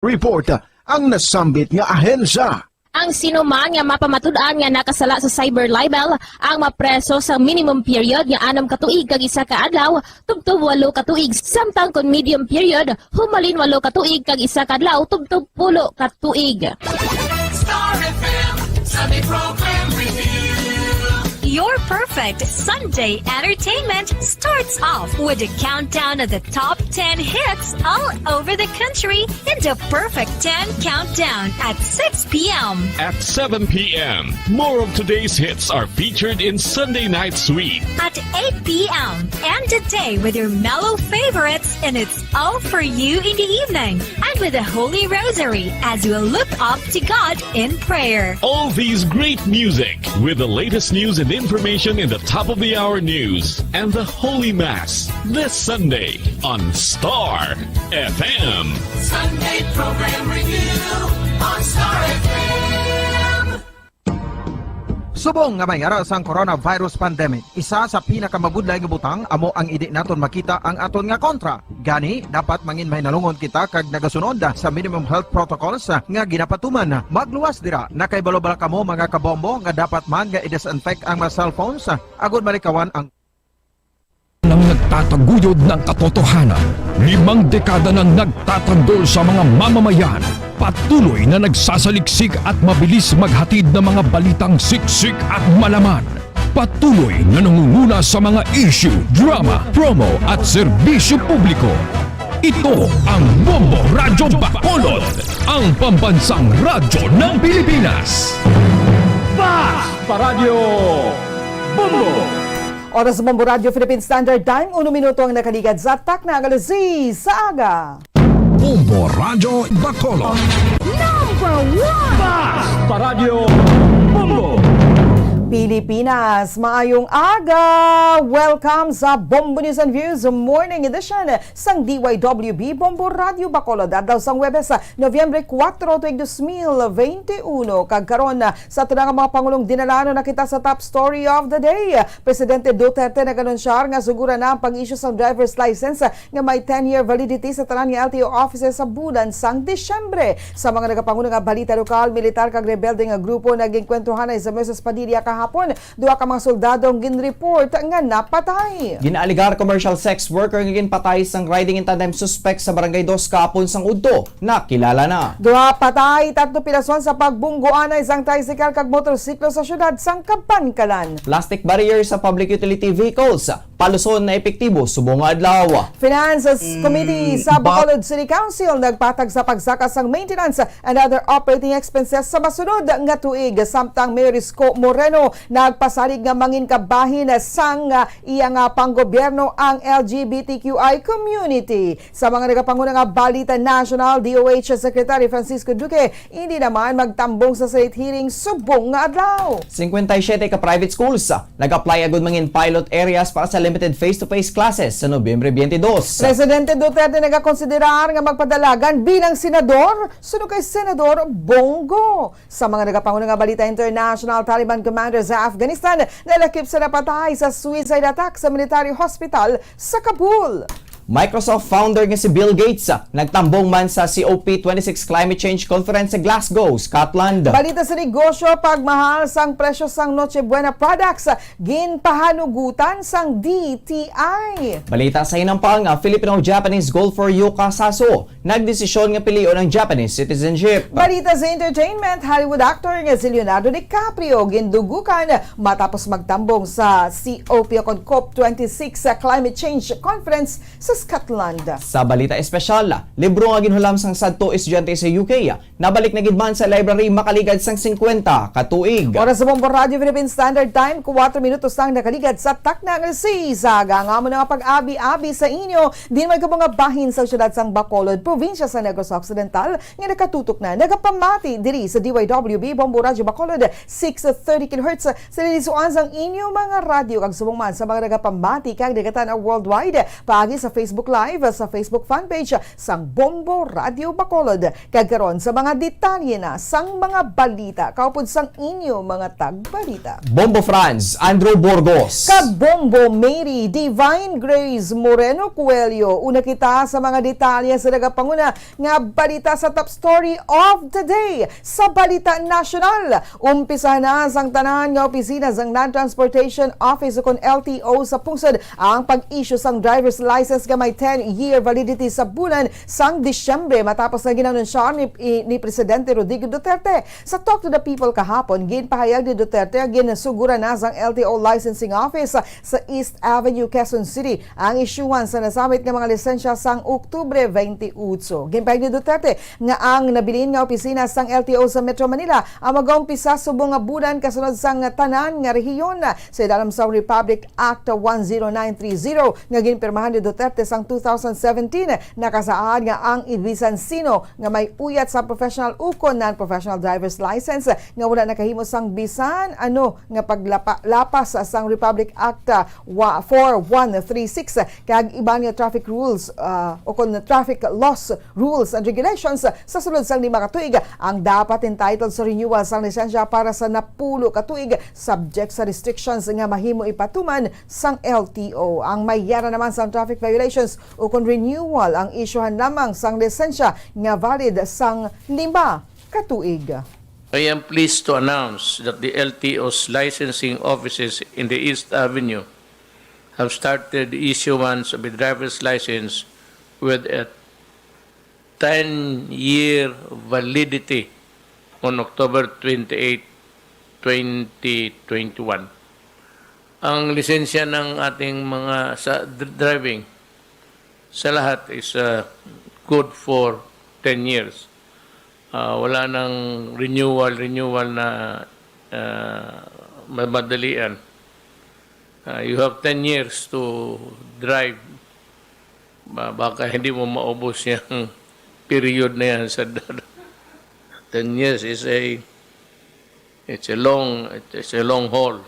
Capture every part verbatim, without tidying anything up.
Report ang nasambit nga ahensya. Ang sino man nga mapamatud-an nga nakasala sa cyber libel ang mapreso sa minimum period nga anom ka tuig kag isa ka adlaw tubtob walo ka tuig, samtang kon medium period, humalin walo ka tuig kag isa ka adlaw tubtob pulo ka tuig. Star F M, Sunday Program Review. Your perfect Sunday entertainment starts off with a countdown of the top ten hits all over the country in the Perfect ten Countdown at six p m. At seven p m, more of today's hits are featured in Sunday Night Sweet. At eight p m, end the day with your mellow favorites, and it's all for you in the evening, and with the Holy Rosary as we look up to God in prayer. All these great music with the latest news and information in the top of the hour news and the Holy Mass this Sunday on Star F M. Sunday Program Review on Star F M. Subong nga may ara sang coronavirus pandemic, isa sa pinakamabudlay nga butang amo ang indi naton makita ang aton nga kontra. Gani, dapat mangin mahinalungon kita kag nagasunod sa minimum health protocols nga ginapatuman. Magluwas dira, nakahibalo bala kamo, mga kabombo, nga dapat man nga i-disinfect ang mga cellphones agud malikawan ang nang nagtataguyod ng katotohanan. Limang dekada nang nagtatanggol sa mga mamamayan. Patuloy na nagsasaliksik at mabilis maghatid ng mga balitang siksik at malaman. Patuloy na nangunguna sa mga issue, drama, promo at serbisyo publiko. Ito ang Bombo Radyo Bacolod, ang pambansang radyo ng Pilipinas. Fast Paradyo Bombo! Oras sa Bombo Radyo Philippine Standard Time, uno minuto ang nakaligad sa takna nga alas sais sa aga. Bombo Radyo Bacolod. Number one! Fast Paradyo Bombo! Pilipinas, maayong aga! Welcome sa Bombo News and Views Morning Edition sang D Y W B Bombo Radyo Bacolod, adlaw sang Huwebes, Nobyembre kuwatro, tuig dos mil bente uno. Kag karon, sa aton nga mga pangulong dinalanon na kita sa top story of the day. Presidente Duterte nag-anunsyar nga suguran na ang pag-issue sang driver's license nga may ten-year validity sa tanan nga L T O offices sa bulan sang Disyembre. Sa mga nagapangulo nga balita lokal, militar kag rebelde nga grupo nag-engkwentruhanay sa Moises Padilla kahapon. Duha ka mga soldado ang ginreport nga napatay. Ginaalegar commercial sex worker nga ginpatay sang riding in tandem suspect sa Barangay Dos kahapon sang udto nakilala na. Duha patay, tatlo pinason sa pagbunggoanay sang tricycle kag motorsiklo sa siyudad sang Kabankalan. Plastic barrier sa public utility vehicles, paluson na epektibo subong nga adlaw. Finances Mm, Committee sa ba- Bacolod City Council nagpatag sa pagsaka sang maintenance and other operating expenses sa masunod nga tuig, samtang Mayor Isko Moreno nagpasalig nga mangin kabahin sang, ah, iya nga panggobyerno ang L G B T Q I community. Sa mga nagapanguna nga balita national, D O H Secretary Francisco Duque hindi naman magtambong sa Senate hearing subong nga adlaw. Cincuenta y siete ka private schools nag-apply agud mangin pilot areas para sa limited face-to-face classes sa Nobyembre twenty-dos. Presidente Duterte nagakonsiderar nga magpadalagan bilang senador sunod kay Senador Bong Go. Sa mga nagapanguna nga balita international, Taliban commander sa Afghanistan nalakip sa napatay sa suicide attack sa military hospital sa Kabul. Microsoft founder nga si Bill Gates, ah, nagtambong man sa C O P twenty-six Climate Change Conference sa Glasgow, Scotland. Balita sa negosyo, pagmahal sang presyo sang Noche Buena products, ginpahanugutan sang D T I. Balita sa hinampang, ah, Filipino-Japanese golfer Yuka Saso nagdesisyon nga pilion ang Japanese citizenship. Balita sa entertainment, Hollywood actor nga si Leonardo DiCaprio gindugukan matapos magtambong sa C O P o kon COP twenty-six sa climate change conference sa Scotland. Sa balita espesyal, libro nga ginhulam sang sadto estudyante sa U K nabalik na gid man sa library makaligad sang singkwenta ka tuig. Oras sa Bombo Radyo Philippine Standard Time, kuwatro minutos lang nakaligad sa takna nga alas sais. Sa aga nga amo na nga pag-abi-abi sa inyo, din may mga bahin sa siyudad sang Bacolod, probinsya sa Negros Occidental, nga nakatutok na, nagapamati diri sa D Y W B Bombo Radyo Bacolod, six thirty kilohertz, sa lilisuan sang inyo mga radyo, kag subong man sa mga nagapamati kag nagatan-aw worldwide, paagi sa Facebook Live, sa Facebook fan page sang Bombo Radio Bacolod. Kag karon sa mga detalye na sang mga balita, kaupod sang inyo mga tagbalita. Bombo Franz, Andrew Burgos. Kag Bombo Mary, Divine Grace Moreno Coelho. Una kita sa mga detalye sa nagapanguna nga balita sa top story of the day. Sa balita nasyonal, umpisahan na sang tanan nga opisina sang Land Transportation Office ukon L T O sa pungsod ang pag-issue sang driver's license nga may ten-year validity sa bulan sang Disyembre, matapos nga ginanunsyo ni, i- ni Presidente Rodrigo Duterte. Sa Talk to the People kahapon, ginpahayag ni Duterte nga ginasuguran na sang L T O Licensing Office sa East Avenue, Quezon City, ang isyuhan sa nasambit nga mga lisensya sang Oktubre twenty-eight. Ginpahayag ni Duterte nga ang nabilin nga opisina sang L T O sa Metro Manila ang magaumpisa subong nga bulan kasunod sang tanan nga rehiyon sa ilalim sang Republic Act one zero nine three zero nga ginpirmahan ni Duterte sang two thousand seventeen. Nakasaad nga ang bisan sino nga may uyat sa professional ukon non-professional driver's license nga wala nakahimo sang bisan ano nga paglapa-, lapas sang Republic Act, ah, wa-, four one three six kag iban nga traffic rules, ah, ukon traffic laws, rules and regulations sa sulod sang lima ka tuig ang dapat entitled sa renewal sang lisensya para sa napulo ka tuig, subject sa restrictions nga mahimo ipatuman sang L T O. Ang may yara naman sang traffic violations ukon renewal ang isyuhan lamang sang lisensya nga valid sang lima ka tuig. I am pleased to announce that the L T O's licensing offices in the East Avenue have started the issuance of a driver's license with a ten-year validity on October twenty-eight, twenty twenty-one. Ang lisensya ng ating mga sa dr- driving sa lahat is uh, good for ten years. Uh, wala nang renewal, renewal na uh, mamadalian. Uh, you have ten years to drive. Ba- Baka hindi mo maubos yung period na yan sa ten years is a it's a long it's a long haul.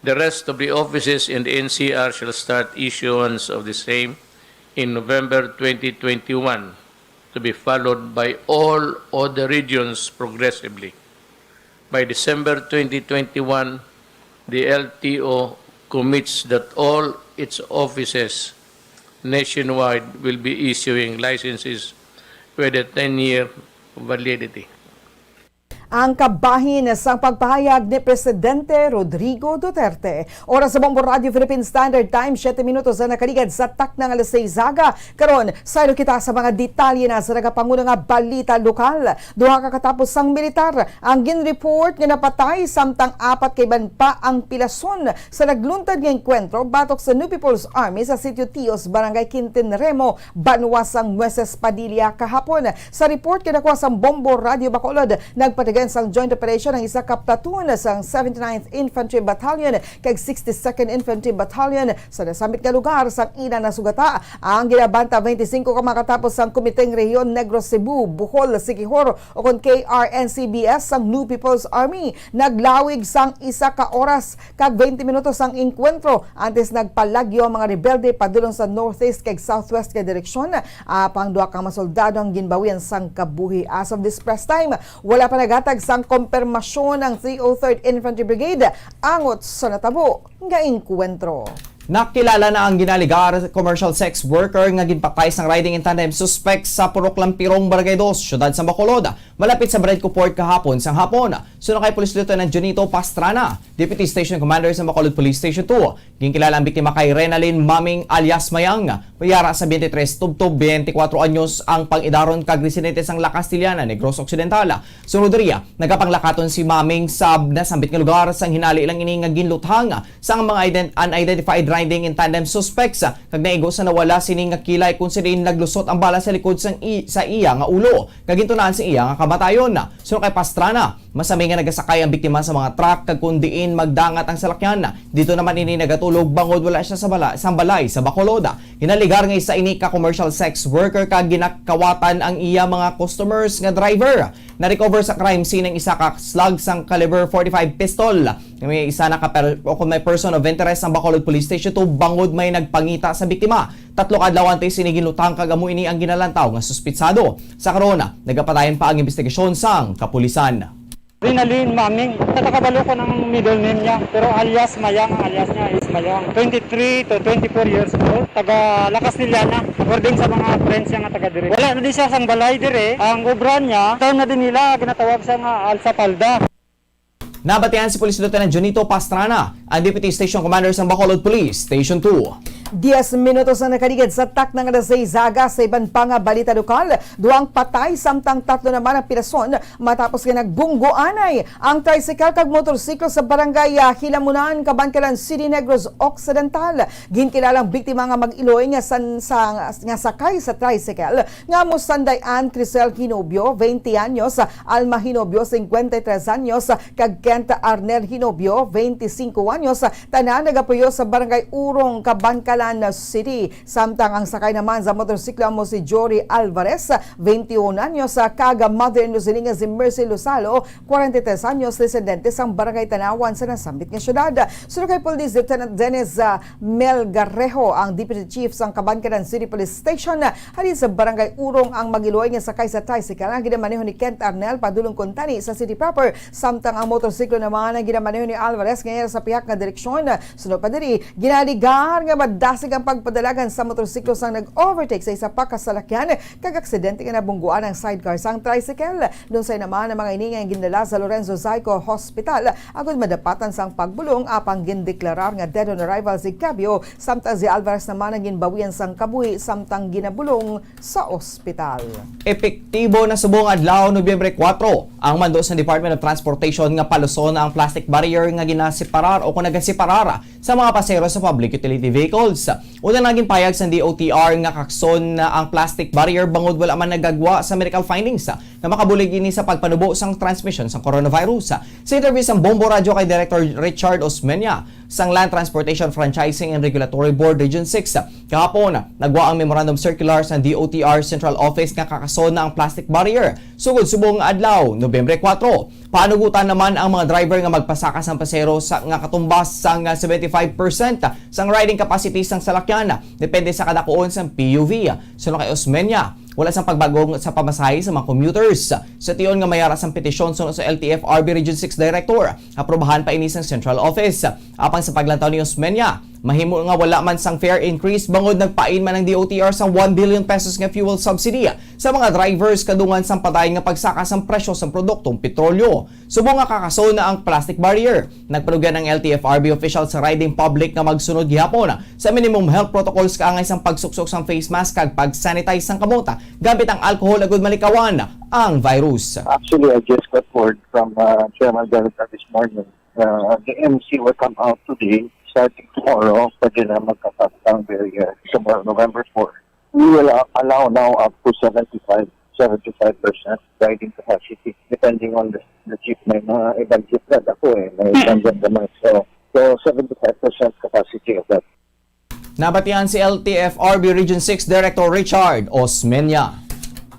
The rest of the offices in the N C R shall start issuance of the same in November twenty twenty-one, to be followed by all other regions progressively. By December twenty twenty-one, the L T O commits that all its offices nationwide will be issuing licenses with a ten-year validity. Ang kabahin sang pagpahayag ni Presidente Rodrigo Duterte. Oras sa Bombo Radio Philippine Standard Time, siyete minutos ang nakaligad sa takna nga alas seis aga. Karon, saylo kita sa mga detalye na sa nagapanguna nga balita lokal. Duha ka katapos sang militar ang ginreport nga napatay, samtang apat ka iban pa ang pilason sa nagluntad nga engkwentro batok sa New People's Army sa Sitio Tios, Barangay Quintin Remo, banwa sang Moises Padilla kahapon. Sa report nga nakuha sang Bombo Radio Bacolod, nagpatigayon sang joint operation ang isa ka platoon sang seventy-ninth Infantry Battalion kag sixty-second Infantry Battalion sa nasambit nga lugar sang ila nasugata ang ginabanta twenty-five ka mga katapos sang Komiteng Rehiyon Negros Cebu, Bohol, Siquijor, ukon K R N C B S sang New People's Army. Naglawig sang isa ka oras kag twenty minutos ang engkwentro antes nagpalagyo ang mga rebelde padulong sa northeast kag southwest nga direksyon. Apang duha ka mga soldado ang ginbawian sang kabuhi. As of this press time, wala pa naghatag sang kompermasyon ang three oh third Infantry Brigade angot sa natabo nga engkwentro. Nakilala na ang ginaligar commercial sex worker nga ginpatay sang riding in tandem suspect sa Purok Lampirong, Barangay Dos, Siyudad sa Bacolod, malapit sa Bradco Port kahapon sang hapon. Suno kay Police Lieutenant Junito Pastrana, Deputy Station Commander sa Bacolod Police Station two, ginkilala ang biktima kay Renalyn Maming alias Mayang, may yara sa twenty-three tubtob twenty-four anyos ang pang-idaron kag residente sang La Castellana, Negros Occidental. Sunod diri, nagapanglakaton si Maming sa nasambit nga lugar sang hinali lang ini nga ginluthang sang mga ident- unidentified riding in tandem suspects, kag naigo sa nawala sini nga kilay kung sa diin naglusot ang bala sa likod sang i- sa iya nga ulo, kag gintunaan sa iya nga kamatayon. Suno kay Pastrana, masami nga nagasakay ang biktima sa mga truck kag kung diin magdangat ang salakyan. Dito naman ini nagatulog bangod wala siya sa bala- sa balay sa Bacolod. Ginaligar nga isa ini ka commercial sex worker kag ginakawatan ang iya mga customers nga driver. Na-recover sa crime scene ang isa ka slug sang caliber forty-five pistol. May isa na ka per- o kung may person of interest ang Bacolod Police Station Ito bangod may nagpangita sa biktima. Tatlo ka adlaw antes ini ginlutang kag amo ini ang ginalantaw nga suspitsado. Sa karon, nagapadayon pa ang investigasyon sang kapulisan. Rinalyn Maming, tatakabalo ko ng middle name niya, pero alias Mayang, ang alias niya is Mayang. Twenty-three to twenty-four years old, taga La Castellana, according sa mga friends niya nga taga dire. Wala na din siya sang balay dire. Ang obra niya, term na din nila, ginatawag siya nga Alsa Palda. Nabatian si Police Lieutenant Junito Pastrana, ang Deputy Station Commander sang Bacolod Police Station two. Diez minutos ang nakaligid sa takna nga alas seis sa aga. Sa iban pa nga balita lokal, duwang patay samtang tatlo naman ang pinason matapos nga nagbunggoanay ang tricycle kag motorsiklo sa barangay, ah, Hilamunan, Kabankalan City, Negros Occidental. Ginkilala ang biktima nga mag-iloy nga san-, sa, nga sakay sa tricycle nga amo sanday Ann Crisel Hinobio, twenty anyos, Alma Hinobio, cincuenta y tres anyos, kag Kent Arnel Hinobio, twenty-cinco anyos, tanan nagapuyo sa Barangay Urong, Kabankalan City. Samtang ang sakay naman sa motorsiklo amo si Jory Alvarez, twenty-one anyos, kag mother-in-law sini nga si Mercy Losalo, kwarenta y tres anyos, residente sang Barangay Tanawan sa nasambit nga syudad. Suno kay Police Lieutenant Dennis, ah, Melgarejo, ang Deputy Chief sang Kabankalan City Police Station, halin sa Barangay Urong ang mag-iloy nga sakay sa tricycle nga ginamaneho ni Kent Arnel padulong kuntani sa city proper, samtang ang motorsiklo naman ang ginamaneho ni Alvarez nga iya sa pihak nga direksyon. Sunod pa diri, ginaligar nga madasig ang pagpadalagan sa motorsiklo sang nag-overtake sa isa pa ka salakyan kag aksidente nga nabungguan ang sidecar sang tricycle. Lunsay naman ang mga ini nga gindala sa Lorenzo Zayco Hospital agud madapatan sang pagbulong, apang gindeklarar nga dead on arrival si Cabio, samtang si Alvarez naman ang ginbawian sang kabuhi samtang ginabulong sa ospital. Epektibo na subong adlaw, Nobyembre kuwatro, ang mando sa Department of Transportation nga paluson ang plastic barrier nga ginaseparar o kung nagaseparar sa mga pasahero sa public utility vehicles. Una, naging payag sa D O T R nga kakson na ang plastic barrier bangod wala man nagagwa sa medical findings nga makabulig ini sa pagpanubo sang transmisyon sang coronavirus. Sa interview sang Bombo Radyo kay Director Richard Osmeña sang Land Transportation Franchising and Regulatory Board Region six kahapon, nagwa ang memorandum circular sang D O T R Central Office nga kakason na ang plastic barrier sugod subong nga adlaw, Nobyembre kuwatro. Panugutan naman ang mga driver nga magpasaka sang pasahero sa, nga katumbas sang seventy-five percent sang riding capacity sang salakyan, depende sa kadakuon sang P U V. Suno kay Osmeña, wala sang pagbago sa pamasahe sa mga commuters. Sa tion nga mayara sang petisyon suno sa L T F R B Region six Director, aprobahan pa ini sang Central Office. Apang sa paglantaw ni Osmeña, mahimo nga wala man sang fare increase bangod nagpain man ang D O T R sang one billion pesos nga fuel subsidy sa mga drivers kadungan sang padayon nga pagsaka sang presyo sang produktong petrolyo. Subong nga kakason na ang plastic barrier, nagpanugyan ang L T F R B official sa riding public nga magsunod gihapon sa minimum health protocols kaangay sang pagsuksok sang face mask kag pag-sanitize sang kamot gamit ang alcohol agud malikawan ang virus. Actually, I just got word from, uh, Chairman Garota this morning. Uh, the M C will come out today. Starting tomorrow, pwede na magkapagtang barrier. Tomorrow, November four. We will, uh, allow now up to seventy-five, seventy-five percent riding capacity, depending on the, the jeep. May mga ibang jeep na ako eh, may Mm. tandem naman. So, so seventy-five percent capacity of that. Nabatian si L T F R B Region six Director Richard Osmeña.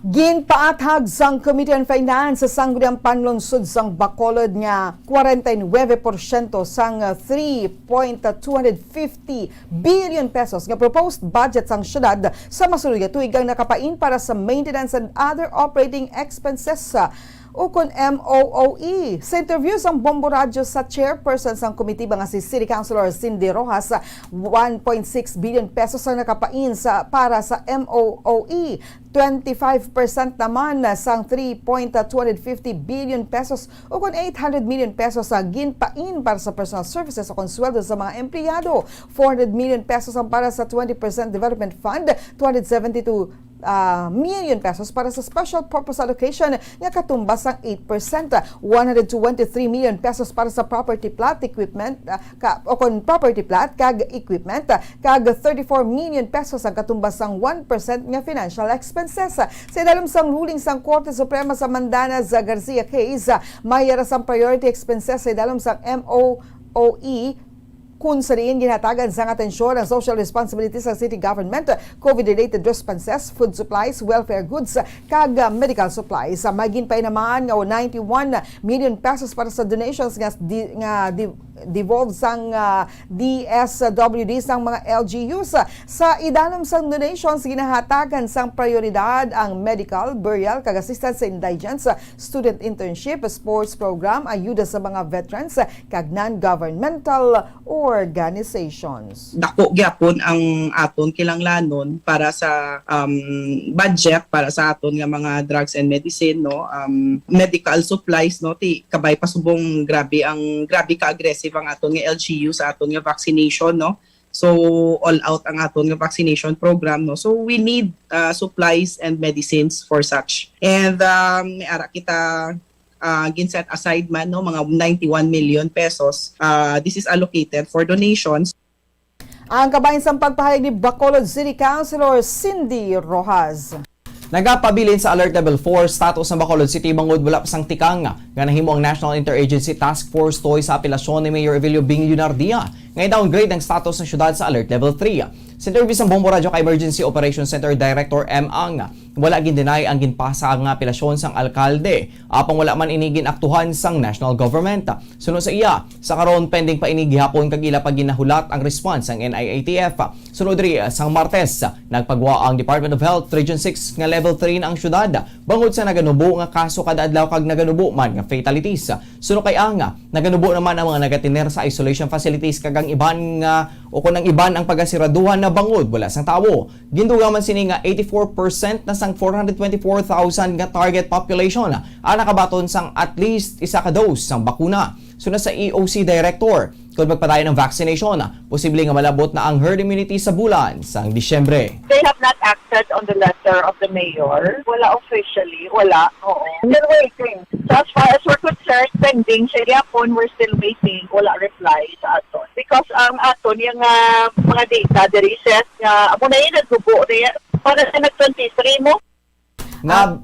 Ginpaathag sang Committee on Finance sa Sangguniang Panlungsod sang Bacolod nga kwarenta y nuebe porsyento sang three point two hundred fifty billion pesos nga proposed budget sang syudad sa masulod nga tuig ang nakapain para sa maintenance and other operating expenses, uh, ukon M O O E. Sa interview sang Bombo Radyo sa chairperson sang komitiba nga si City Councilor Cindy Rojas, one point six billion pesos ang nakapain sa, para sa M O O E. Twenty-five percent naman sang three point two hundred fifty billion pesos ukon eight hundred million pesos sa ginpain para sa personal services o kon sweldo sa mga empleyado. Four hundred million pesos ang para sa twenty percent development fund, two hundred seventy-two, ah, million pesos para sa special purpose allocation nga katumbas sang eight percent, one hundred twenty-three million pesos para sa property, plant, equipment, ah, ka, o kon property, plant kag equipment, ah, kag thirty-four million pesos ang katumbas sang one percent nga financial expenses. Sa idalom sang ruling sang Korte Suprema sa Mandanas, ah, Garcia case, ah, mayara sang priority expenses sa idalom sang M O O E, kun sa diin ginhatagan sang atensyon ang social responsibility sa city government, COVID-related responses, food supplies, welfare goods, kag, ah, medical supplies. May ginpain naman nga ninety-one million pesos para sa donations nga di, nga di, devolve sang, ah, D S W D sang mga L G Us. Sa idalom sang donations, ginahatagan sang prioridad ang medical, burial, kag assistance sa indigents, student internship, sports program, ayuda sa mga veterans, kag non-governmental organizations. Dako gyapon ang aton kilanglanon para sa, um, budget para sa aton nga mga drugs and medicine, no, um, medical supplies, no, ti kabay pa subong grabe ang, grabe ka aggressive ang aton nga L G U sa aton nga vaccination, no. So all out ang aton nga vaccination program, no. So we need, uh, supplies and medicines for such. And, um, may ara kita, uh, gin set aside man, no, mga ninety-one million pesos. Uh, this is allocated for donations. Ang kabahin sang pagpahayag ni Bacolod City Councilor Cindy Rojas. Nagapabilin sa Alert Level four status ang Bacolod City bangod wala pa sang tikang nga nahimo ang National Interagency Task Force tuhoy sa apelasyon ni Mayor Evelio Bing Leonardia nga i-downgrade ang status ng syudad sa Alert Level three. Sa interview sa Bombo Radyo kay Emergency Operations Center Director M. Ang, wala gin-deny ang ginpasa nga apelasyon sang alkalde, apang wala man ini gin-aktuhan sang national government. Suno sa iya, sa karon pending pa ini gihapon kag ila pa ginahulat ang response sang N I A T F. Sunod diri, sang Martes, nagpagwa ang Department of Health Region six nga level three na ang syudad bangod sa naganubo nga kaso kada adlaw kag naganubo man nga fatalities. Suno kay Ang, naganubo naman ang mga nagatener sa isolation facilities kag ang iban nga o kon ang iban ang pagasiraduhan na bangod wala sang tawo. Gindugang man sini nga eighty-four percent na sang four hundred twenty-four thousand nga target population ang nakabaton sang at least isa ka dose sang bakuna. Suno sa E O C Director, kung magpadayon ang vaccination, posible nga malabot na ang herd immunity sa bulan sang Disyembre. They have not acted on the letter of the mayor. Wala officially. Wala. Oo. Still waiting. So as far as we're concerned, pending siya gyapon. We're still waiting. Wala reply sa aton. Because ang aton, yung, ah, mga data, the recess nga, amo na yung nagbubo na yan. Para sa nag twenty-three mo? Na,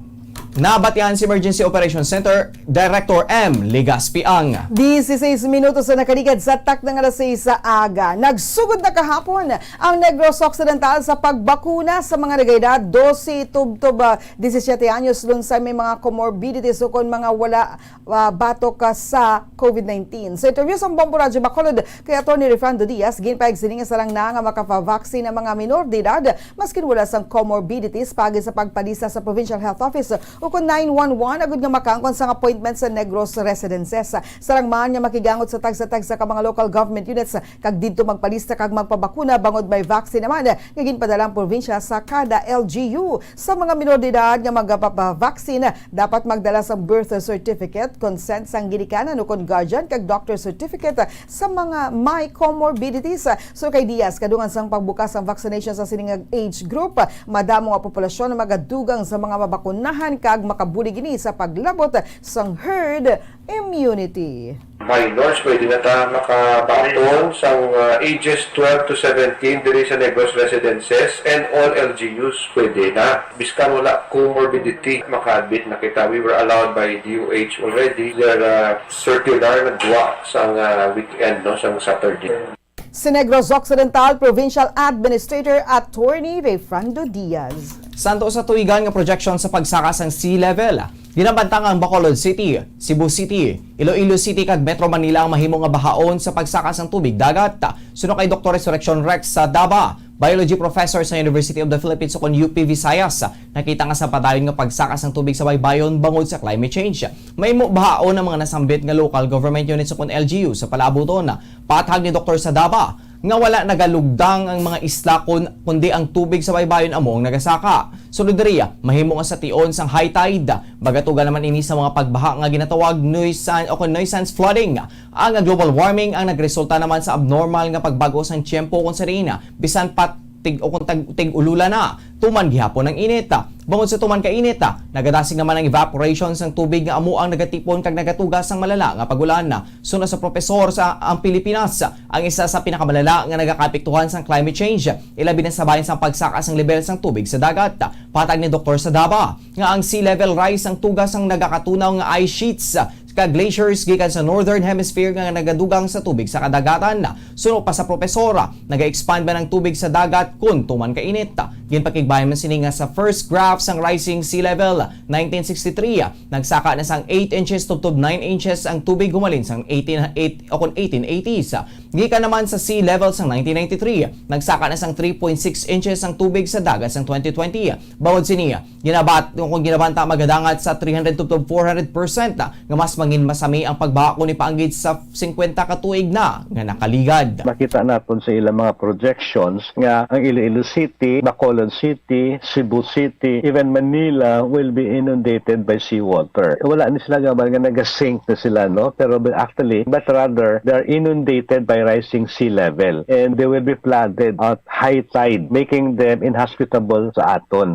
nabatian si Emergency Operations Center Director M. Legaspi Ang. Dieciséis minutos na nakaligad sa takna nga alas seis sa aga. Nagsugod na kahapon ang Negros Occidental sa pagbakuna sa mga nag-edad dose tubtob, ah, disisiete anyos, lunsay may mga comorbidities ukon mga wala, ah, batok, ah, sa COVID nineteen. Sa interview sa Bombo Radyo Bacolod kay Attorney Refrando Diaz, ginpahayag sini nga sarang na nga makapavaksin ang mga minor de edad maskin wala sang comorbidities paagi sa pagpalista sa Provincial Health Office ukon nine one one agud nga makaangkon sang appointment sa Negros residences. Sarang man nga makigangot sa tagsa-tagsa ka mga local government units kag didto magpalista kag magpabakuna bangod may vaccine naman nga ginpadala ang probinsya sa kada L G U. Sa mga minor de edad nga magapapavaksin, dapat magdala sang birth certificate, consent sang ginikanan ukon guardian, kag doctor certificate sa mga may comorbidities. So kay Diaz, kadungan sang pagbukas sang vaccination sa sining age group, madamo nga populasyon ang magadugang sa mga mabakunahan kag makabulig ini sa paglabot sang herd immunity. Minors, pwede na ta makabaton sang, ah, ages twelve to seventeen diri sa Negros Residences, and all L G Us pwede na. Biskan wala comorbidity, maka-admit na kita. We were allowed by D O H already. Their, ah, circular nagwa sang, ah, weekend, no, sang Saturday. Si Negros Occidental Provincial Administrator Attorney Refrando Diaz. Santo sa tuigan nga projection sa pagsaka sang sea level, ginabantang ang Bacolod City, Cebu City, Iloilo City kag Metro Manila ang mahimo nga bahaon sa pagsaka sang tubig dagat. Suno kay Doktor Resurreccion Rex Sadaba, biology professor sa University of the Philippines ukon U P Visayas, nakita nga sa padayon nga pagsaka sang tubig sa baybayon bangod sa climate change, mahimo bahaon ang mga nasambit nga local government units ukon L G U sa palaabuton. Pathag ni Doktor Sadaba nga wala nagalugdang ang mga isla kun, kundi ang tubig sa baybayon amo ang nagasaka. Sunod diri, mahimo nga sa tion sang high tide, magatuga naman ini sa mga pagbaha nga ginatawag nuisance o kon nuisance flooding. Ang global warming ang nagresulta naman sa abnormal nga pagbag-o sang tiyempo, kung sa diin bisan pa tig o kung tag-, tig-ululan na. Tuman gihapon ang init. Bangod sa tuman ka init, nagadasig naman ang evaporation sang tubig nga amo ang nagatipon kag nagatuga sang malala nga pag-ulan. Suno sa propesor sa ang Pilipinas, ang isa sa pinakamalala nga nagakaapektuhan sang climate change, ilabi na sa bahin sang pagsaka sang lebel sang tubig sa dagat. Patag ni Doktor Sadaba nga ang sea level rise ang tuga sang nagakatunaw nga ice sheets ka glaciers gikan sa Northern Hemisphere nga nagadugang sa tubig sa kadagatan. Suno pa sa propesor, naga-expand man ang tubig sa dagat kun tuman ka init. Ginpakigbayan man sini nga sa first graph sang rising sea level, nineteen sixty-three, nagsaka na sang eight inches tubtob nine inches ang tubig gumalin sang eighteen, eight, o kon eighteen eighties. Gikan naman sa sea level sang nineteen ninety-three, nagsaka na sang three point six inches ang tubig sa dagat sang twenty twenty. Bangod sini, ginabat-, kung ginabanta, magadangat sa three hundred tubtob four hundred percent nga mas mangin masami ang pagbaha kon ipaanggid sa singkwenta ka tuig na nga nakaligad. Makita naton sa ilang mga projections nga ang Iloilo City, Bacolod City, Cebu City, even Manila will be inundated by seawater. Wala ni sila gaman nga nagasink na sila, no? Pero, but actually, but rather, they are inundated by rising sea level and they will be flooded at high tide, making them inhospitable sa aton.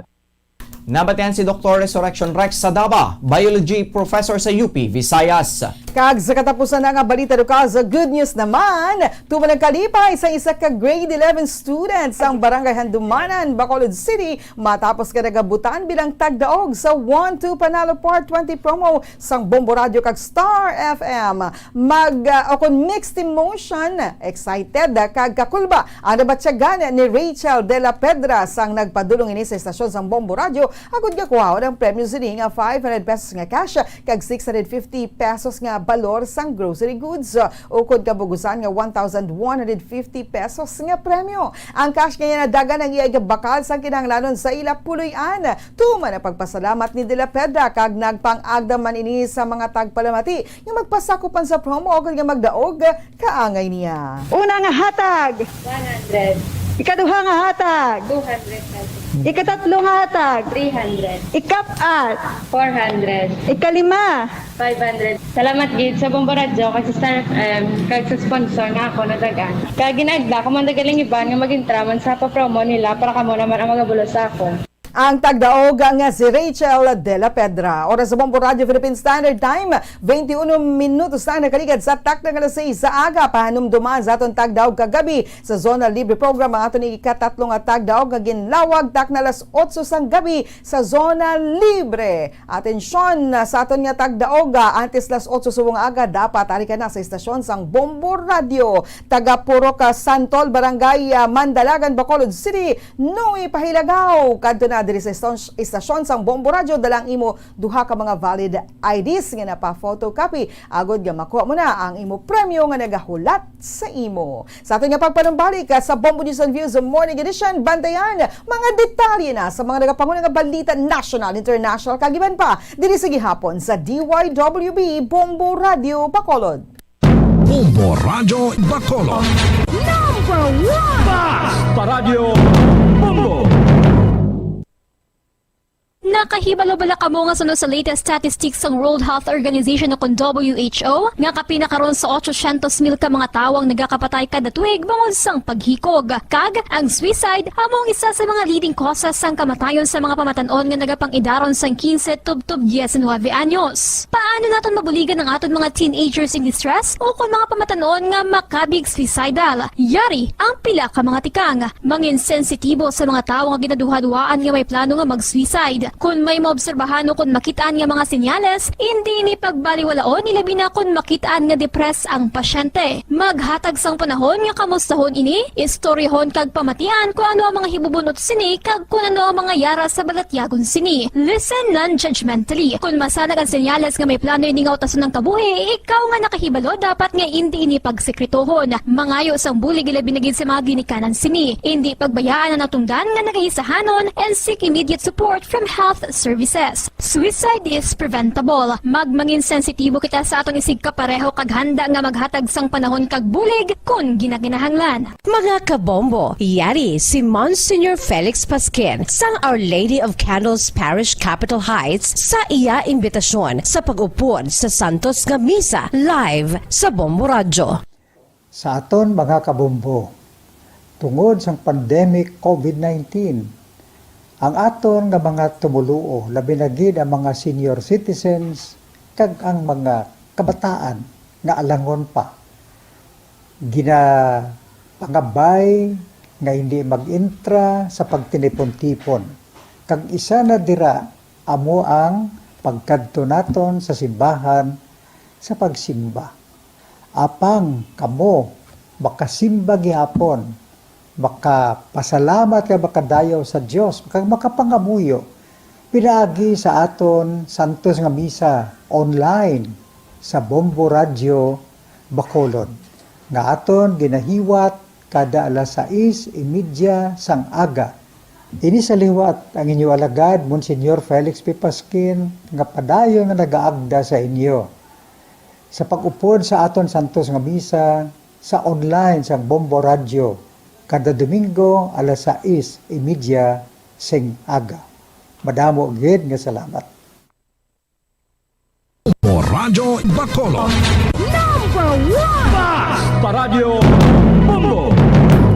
Nabatian si Doktor Resurrection Rex Sadaba, biology professor sa U P Visayas. Kag sa katapusan na nga balita, Lucas, good news naman. Tuman nagkalipay sa isa ka grade eleven student sang Barangay Handumanan, Bacolod City, matapos ka nagabutan bilang tagdaog sa One Two Panalo Part twenty promo sang Bombo Radio kag Star F M. Mag, ah, o kon mixed emotion, excited, ah, kag kakulba ang nabatyagan ni Rachel de la Pedra sang nagpadulong ini sa estasyon sang Bombo Radio agud nga kuhaon ang premyo sini nga five hundred pesos nga cash kag six hundred fifty pesos nga balor sang grocery goods, ukon kabugusan nga one thousand one hundred fifty pesos nga premyo. Ang cash nga iya nadagan ang iya igabakal sang kinahanglanon sa ila puloy-an. Tuman ang pagpasalamat ni De La Pedra kag nagpang-agda man ini sa mga tagpalamati nga magpasakop man sa promo ukon nga magdaog kaangay niya. Una nga hatag. One hundred. Ikaduha nga hatag. Two hundred pesos. Ikatatlo nga hatag. Three hundred. Ikap-at. Four hundred. Ikalima. Five hundred. Salamat gid sa Bombo Radyo kag sa Star F M kag sa sponsor nga ako nadagan. Kag ginaagda ko man nagalingiban nga mag-intra man sa papromo nila para kamo naman ang magabulos sa ako. Ang tagdaog nga si Rachel de la Pedra. Oras sa Bombo Radio Philippine Standard Time, twenty-one minutos na nakaligad sa takna nga alas sais sa aga. Pahanumduman sa aton tagdaog kagabi sa Zona Libre Program ang aton ikatatlo nga tagdaog nga ginlawag takna alas otso sang gabi sa Zona Libre. Atensyon sa aton nga tagdaog, ah, antes las otso subong aga, dapat ari ka na sa istasyon sang Bombo Radio. Taga Purok, ah, Santol, Barangay, ah, Mandalagan, Bacolod City, Noe Pahilagaw. Kadto na diri sa istasyon, istasyon sang Bombo Radio, dala ang imo duha ka mga valid I Ds nga napa-photocopy, agod nga makuha mo na ang imo premyo nga nagahulat sa imo. Sa aton nga pagpanumbalik, ah, sa Bombo News and Views Morning Edition, bantayan mga detalye na sa mga nagapanguna nga balita national, international, kag iban pa diri sa gihapon sa D Y W B Bombo Radio Bacolod. Bombo Radyo Bacolod. Number one! Basta Radyo Bombo! Nakahibalo bala kamo nga suno sa latest statistics sang World Health Organization o kon W H O, nga kapin na karon sa otsosyentos mil ka mga tawo ang nagakapatay kada tuig bangod sang paghikog? Kag ang suicide amo ang isa sa mga leading causes sang kamatayon sa mga pamatan-on nga nagapang-idaron sang quince tubtob diecinuebe anyos. Paano naton mabuligan ang aton mga teenagers in distress o kon mga pamatan-on nga makabig suicidal? Yari ang pila ka mga tikang. Mangin sensitibo sa mga tawo nga ginaduhaduhaan nga may plano nga mag-suicide. Kon may maobserbahan o kon makit-an nga mga senyales, indi ini pagbaliwalaon, ilabi na kon makit-an nga depressed ang pasyente. Maghatag sang panahon nga kamustahon ini, istoryahon kag pamatian kon ano ang mga hibubun-ot sini kag kon ano ang mga yara sa balatyagon sini. Listen non-judgmentally. Kon masanag ang senyales nga may plano ini nga utason ang kabuhi, ikaw nga nakahibalo dapat nga indi ini pagsekretohon. Mangayo sang bulig, ilabi na gid sa mga ginikanan sini. Indi pagbayaan ang natungdan nga nagaisahanon and seek immediate support from health services. Suicide is preventable. Magmangin sensitibo kita sa aton isigkapareho kag handa nga maghatag sang panahon kag bulig kon ginakinahanglan. Mga kabombo, yari si Monsignor Felix Pasquin sang Our Lady of Candles Parish, Capitol Heights, sa iya imbitasyon sa pag-upod sa santos nga misa live sa Bombo Radyo. Sa aton mga kabombo, tungod sang pandemic COVID nineteen, ang aton nga mga tumoluo, labi na gid ang mga senior citizens kag ang mga kabataan nga alangon pa, ginapangabay nga hindi mag-intra sa pagtinipon-tipon, kag isa na dira amo ang pagkadto naton sa simbahan sa pagsimba. Apang kamo makasimba gihapon Makapasalamat kag makadayaw sa Dios, kag makapangamuyo pinaagi sa aton santos nga misa online sa Bombo Radio Bacolod, nga aton ginahiwat kada alas sais y media sang aga. Ini sa liwat ang inyo alagad, Monsignor Felix P. Pasquin, nga padayon nga nagaagda sa inyo sa pag-upod sa aton santos nga misa sa online sang Bombo Radio kada Domingo alas sais y media sing aga. Madamo gid nga salamat. O Radyo Bacolod. Number one! Basta Radyo Bombo!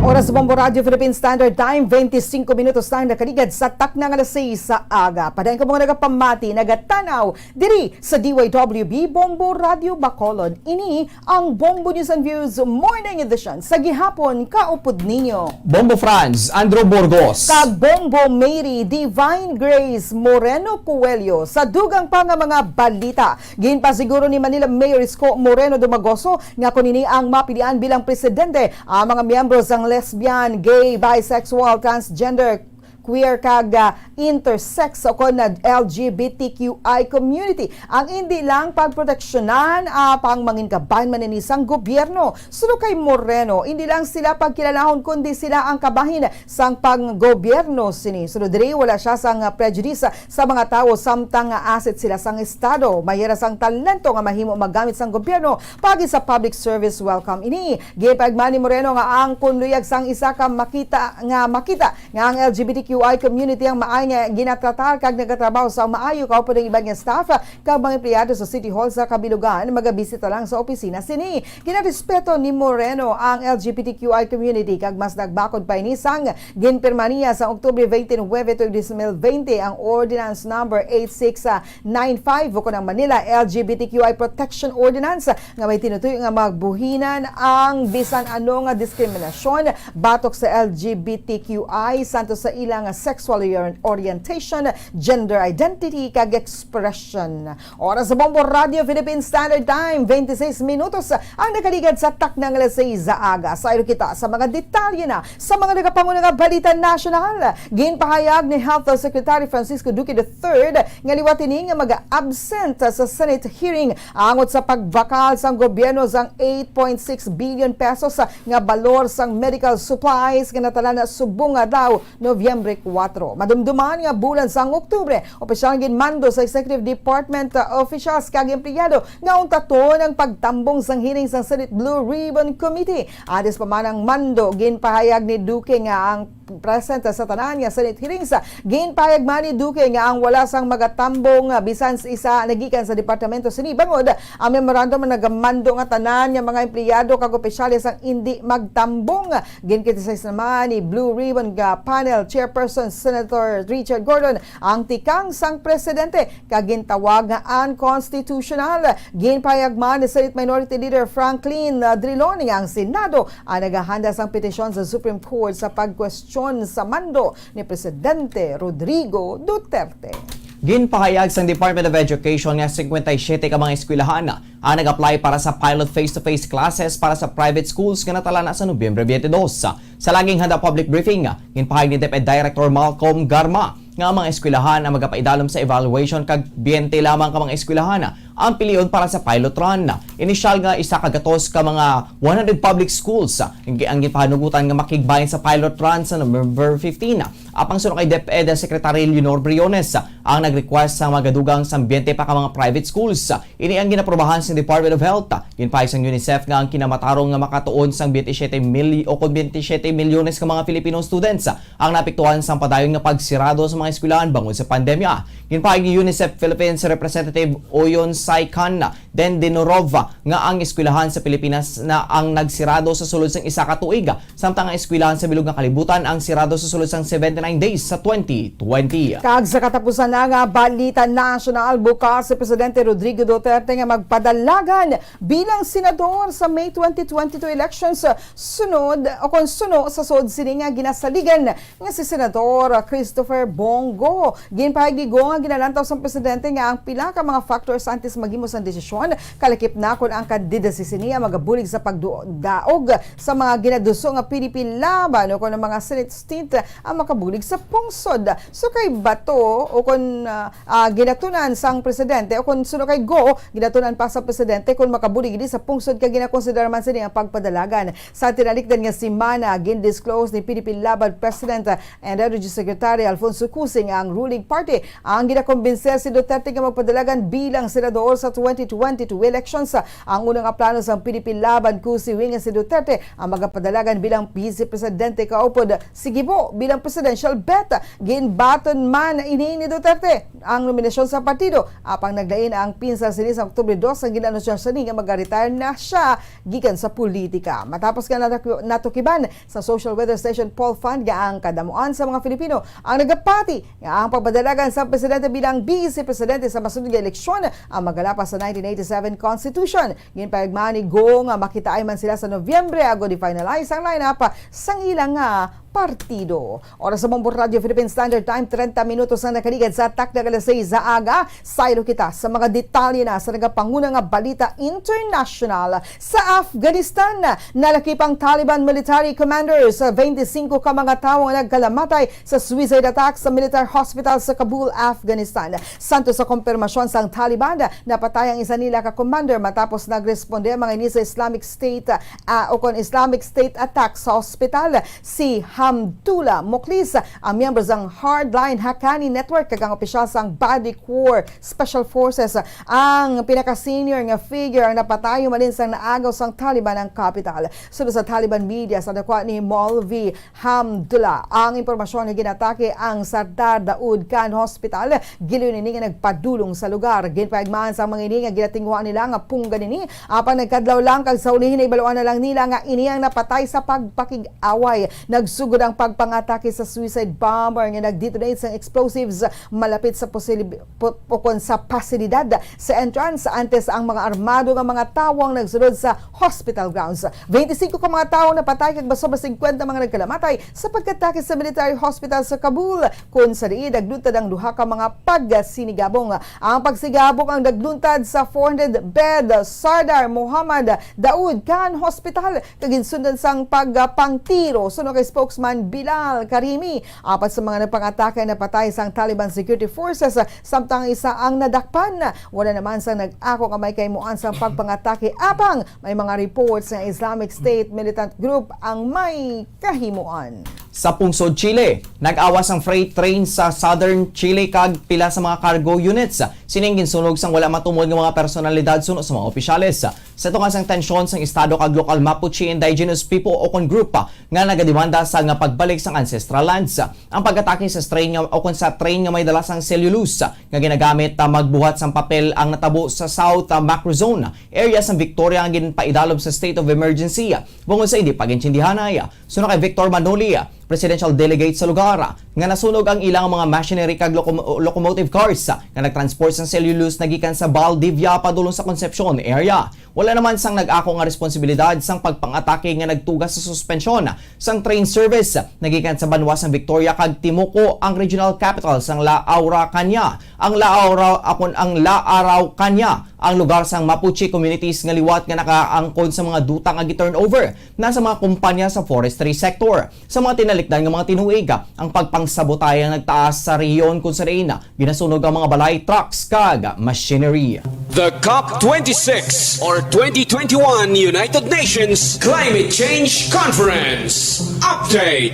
Oras sa Bombo Radio Philippine Standard Time, twenty-five minutos na ang nakaligad sa takna nga alas sais sa aga. Padayon kamo nga nagapamati, nagatanaw diri sa D Y W B Bombo Radio Bacolod. Ini ang Bombo News and Views Morning Edition sa gihapon. Kaupod ninyo Bombo Franz, Andrew Burgos. Kag Bombo Mary Divine Grace Moreno Coelho. Sa dugang pa nga mga balita, ginpasiguro ni Manila Mayor Isko Moreno Dumagoso nga kon ini ang mapilian bilang presidente, ang mga miyembro sang lesbian, gay, bisexual, transgender, queer kag, ah, intersex o kon na L G B T Q I community ang indi lang pagproteksyonan, ah, pang mangin kabahin man ini sang gobyerno. Suno kay Moreno, indi lang sila pagkilalahon kundi sila ang kabahin sang panggobyerno sini. Suno diri, wala siya sang, ah, prejudice sa mga tawo samtang nga asset sila sang estado. May hira sang talento nga mahimo magamit sang gobyerno pagi sa public service. Welcome ini. Ginpahayag man ni Moreno nga ang kun luyag sang isa ka makita nga makita nga ang L G B T Q I community ang maay nga ginatratar kag nagatrabaho sa maayo, kaupod ang iban nga staff kag mga empleyado sa City Hall sa kabilugan magabisita lang sa opisina sini. Ginarespeto ni Moreno ang L G B T Q I community kag mas nagbakod pa ini sang ginpirma niya sa Oktubre twenty-nine tuig dos mil bente ang Ordinance Number eight six nine five, ukon ang Manila L G B T Q I Protection Ordinance, nga may tinutuyo nga magbuhinan ang bisan ano nga diskriminasyon batok sa L G B T Q I, santos sa ilang sexual ori-, orientation, gender identity, kag expression. Oras sa Bombo Radio Philippine Standard Time, twenty-six minutos ang nakaligad sa takna nga alas sais sa aga. Sayro kita sa mga detalye na sa mga nagapanguna nga balita nasyonal. Ginpahayag ni Health Secretary Francisco Duque the third nga liwat ini nga mag-absent sa Senate hearing angot sa pagbakal sang gobyerno sang eight point six billion pesos nga balor sang medical supplies nga natalan subong adlaw, Nobyembre kuwatro. Madumduman nga bulan sang Oktubre, opisyal nga ginmando sa Executive Department, uh, officials kag empleyado nga untaton ang pagtambong sang hearing sang Senate Blue Ribbon Committee. Antes pa man ang mando, ginpahayag ni Duque nga ang present sa tanan nga Senate hearings. Ginpahayag man ni Duque nga ang wala sang magatambong, uh, bisan sa isa nagikan sa departamento sini, bangod ang memorandum nga nagamando nga tanan nga mga empleyado kag opisyales ang indi magtambong. Gin-criticize naman ni Blue Ribbon nga panel chairperson Senator Richard Gordon ang tikang sang presidente kag gintawag nga unconstitutional. Ginpahayag man ni Senate Minority Leader Franklin, uh, Drilon nga ang Senado ang nagahanda sang petisyon sa Supreme Court sa pagkwestiyon sa mando ni Presidente Rodrigo Duterte. Ginpahayag sang Department of Education nga cincuenta y siete ka mga eskwelahan ang nag-apply para sa pilot face-to-face classes para sa private schools nga natalana sa Nobyembre twenty-two. Sa laging handa public briefing, ginpahayag ni DepEd Director Malcolm Garma nga ang mga eskwelahan ang magapaidalom sa evaluation kag twenty lamang ka mga eskwelahan ang pilion para sa pilot run. Inisyal nga isa ka gatos ka mga one hundred public schools ang, ang ginpahanugutan nga makigbahin sa pilot run sa November fifteen. Apang suno kay DepEd Secretary Leonor Briones, ang nag-request sa magadugang sa twenty pa ka mga private schools. Ini ang ginaprobahan sa Department of Health. Ginpahayag sang UNICEF nga ang kinamatarong nga makatuon sang twenty-seven mil o kon twenty-seven milyones ka mga Filipino students ang naapektuhan sang padayon nga pagsirado sa mga eskwelahan bangod sa pandemya. Ginpahayag ni UNICEF Philippines Representative Oyon Saikan Dendenorova nga ang eskwelahan sa Pilipinas na ang nagsirado sa sulod sang isa ka tuig, samtang ang eskwelahan sa bilog nga kalibutan ang sirado sa sulod sang seventy-nine days sa twenty twenty. Kag sa katapusan na nga balita nasyonal, bukas si Presidente Rodrigo Duterte nga magpadalagan bilang senador sa May twenty twenty-two elections, sunod o kon suno sa sud sini nga ginasaligan nga si Senador Christopher Bong Go. Ginpahayag ni Go nga ginalantaw sang presidente nga ang pila ka mga factors antes maghimo sang desisyon Kalakip na kon ang candidacy sini ang magabulig sa pagdaog sa mga ginaduso nga P D P laban o kon ang mga Senate seat ang makabulig sa pungsod. So kay Bato o kon, ah, ah, ginatunan sang presidente o kon suno kay Go, ginatunan pa sa presidente kon makabulig ini sa pungsod kay ginakonsiderar man sini ang pagpadalagan. Sa tinalikdan nga semana, gindisclose ni P D P Laban President and Energy Secretary Alfonso Cusing ang ruling party ang ginakumbinser si Duterte nga magpadalagan bilang senador sa twenty twenty-two elections. Ang una nga plano sang P D P Laban Cusing nga si Duterte ang magapadalagan bilang vice presidente kaupod si Gibo bilang presidential bet. Ginbaton man ini ni Duterte ang nominasyon sa partido, apang naglain ang pinsa sini sa Oktubre dos, ang gin-anunsyo sini nga mag-retire na siya gikan sa politika. Matapos nga natuki-, natukiban sa Social Weather Station Poll Fund nga ang kadamuan sa mga Filipino ang nagapati nga ang pagpadalagan sa presidente bilang vice presidente sa masunod nga eleksyon ang magalapas sa nineteen eighty-seven Constitution. Ginpahigmaan ni Go nga makitaay man sila sa Nobyembre agod i-finalize ang lineup sang ila nga partido. Oras sa Bombo Radyo Philippine Standard Time, treinta minutos ang nakaligad sa takna alas seis sa aga. Saylo kita sa mga detalye na sa nagapanguna nga balita international. Sa Afghanistan, nalakip ang Taliban military commanders. Twenty-five ka mga tawo ang nagkalamatay sa suicide attack sa military hospital sa Kabul, Afghanistan. Santo sa kompirmasyon sang Taliban, napatay ang isa nila ka commander matapos nagresponde ang mga ini sa Islamic State, ah, o kon Islamic State attack sa hospital. Si Hamdullah Mukhlis, ang miyembro sang Hardline Haqqani Network, kag ang opisyal sang Badri Corps Special Forces, ang pinaka-senior nga figure ang napatay humalin sang naagaw sang Taliban ang kapital. Sunod sa Taliban media, sa dakwa ni Maulvi Hamdullah ang impormasyon nga ginatake ang Sardar Daud Khan Hospital. Gilayon ini nga nagpadulong sa lugar. Ginpaigmaan sang mga ini nga ginatinguha nila nga punggan ini, apan nagkadlaw lang kag sa ulihi nahibaluan na lang nila nga ini ang napatay sa pagpakig-away. Nagsugod ang pagpangatake sa suicide bomber nga nag-detonate sang explosives malapit sa posilib-, po-, o kon sa pasilidad sa entrance, antes ang mga armado nga mga tawo ang nagsulod sa hospital grounds. Twenty-five ka mga tawo napatay kag mas sobra singkwenta mga nagkalamatay sa pagkatake sa military hospital sa Kabul, kun sa diin nagluntad ang duha ka mga pagsinigabong. Ang pagsigabong ang nagluntad sa four hundred bed Sardar Muhammad Daud Khan Hospital, kag ginsundan sang pagpangtiro, suno kay spokesman Bilal Karimi. Apat sa mga nagpangatake napatay sang Taliban security forces, samtang isa ang nadakpan. Wala naman sang nag-ako nga may kahimuan sang pagpangatake, apang may mga reports nga Islamic State militant group ang may kahimuan. Sa pungsod Chile, nag-awas ang freight train sa southern Chile kag pila sa mga cargo units. Sining ginsunog sang wala matumod nga mga personalidad suno sa mga opisyales. Sa tunga sang tensyon sang estado kag lokal Mapuche indigenous people o kon grupo nga nagademanda sa nga pagbalik sang ancestral lands. Ang pag-atake sa train nga, o kon sa train nga may dala sang cellulose nga ginagamit, ah, magbuhat sang papel ang natabo sa South, ah, Macrozone area sang Victoria nga ginpaidalom sa state of emergency. Bangod sa hindi pag-intindihanay, suno kay Victor Manoli, presidential delegate sa lugar, nga nasunog ang ilang mga machinery kag locom-, locomotive cars nga nagtransport sang cellulose nagikan sa Valdivia padulong sa Concepcion area. Wala naman sang nag-ako nga responsibilidad sang pagpangatake nga nagtuga sa suspensyon sang train service nagikan sa banwa sang Victoria kag Temuco, ang regional capital sang La Araucania. Ang La Arau-, akon, ang La Araucania, ang lugar sang Mapuche communities nga liwat nga nakaangkon sa mga duta nga gi-turnover na sa mga kumpanya sa forestry sector. Sa mga tinalikdan nga mga tinuig, ang pagpangsabotay ang nagtaas sa rehiyon, kung sa diin ginasunog ang mga balay, trucks, kag machinery. The COP twenty-six or twenty twenty-one United Nations Climate Change Conference Update.